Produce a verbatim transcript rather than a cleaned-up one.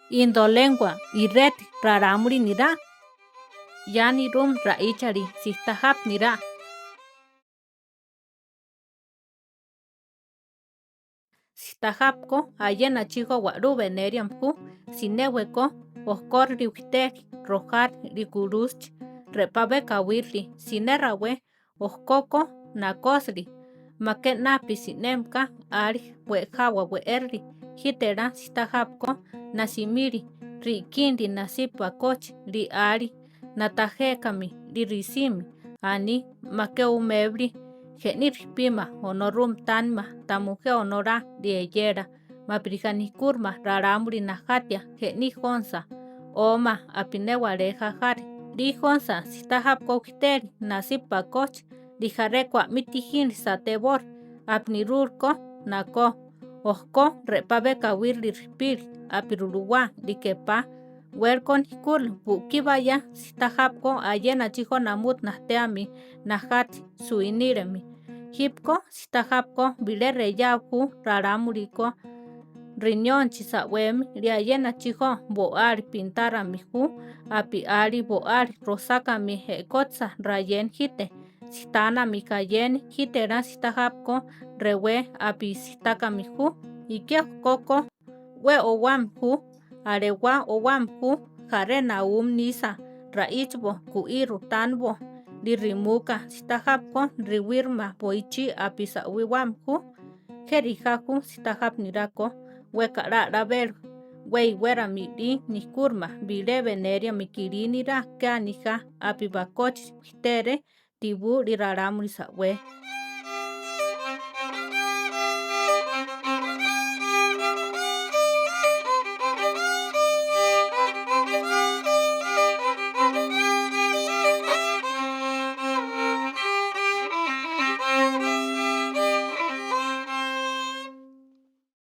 Indolengua ireti rarámuri nirá. Yani rúm ra'íchali sitajápi nirá. Sitajápko ayénachijo wa'lú wenériam ju, sinéweko ohkóri rijtéri, rojári rikulúsichi, re'pabé kawírili, siné rawé ohkóko nakósili, maké nápi sinémka áli we'jáwa we'érili, jíterá sitajápko nasimíli, ri'kínli nasípa kóchi, ri'áli natajékami, ririsími, aní maké umébili, je'ní ripíma Onorúmi tánima, ta mujé Onorá, rieyéla, mapirija nikúrima rarámuri najátia, je'ní jónsa, óma apinéwale jajáre, rí jónsa sitajápko ujtéli, nasípa kóchi, rijaréko a'mí tijínli satebóri, apinirúliko nakó, ohkó re'pabé kawírili ripíli, apiruluwá, rikepá, wéliko nikúli, bu'kíbaya sitajápko ayénachijo namúti najtéami, najáti, suiníremi, jípiko sitajápko bilé reyáwi ju rarámuriko, riñónchi sa'wémi, riayénachijo bo'áli pintárami ju, api'áli bo'áli rosákami e'kótisa rayéni jíte, sitánami kayéni, jíterá sitajápko rewé api sitákami ju, iké ohkóko we owámi ju, alewá owámi ju, jaré naúmi nísa, ra'íchibo ku'íru tánibo, ririmúka sitajápko riwírima boichí api sa'wíwámi ju, kérijáju sitajápi niráko, we ka'lá a'labélu, we iwérami rí nikúrima, bilé wenériami kilí nirá, ké anijá, api bakóchi wijtére, tibúli rarámuri sa'wé.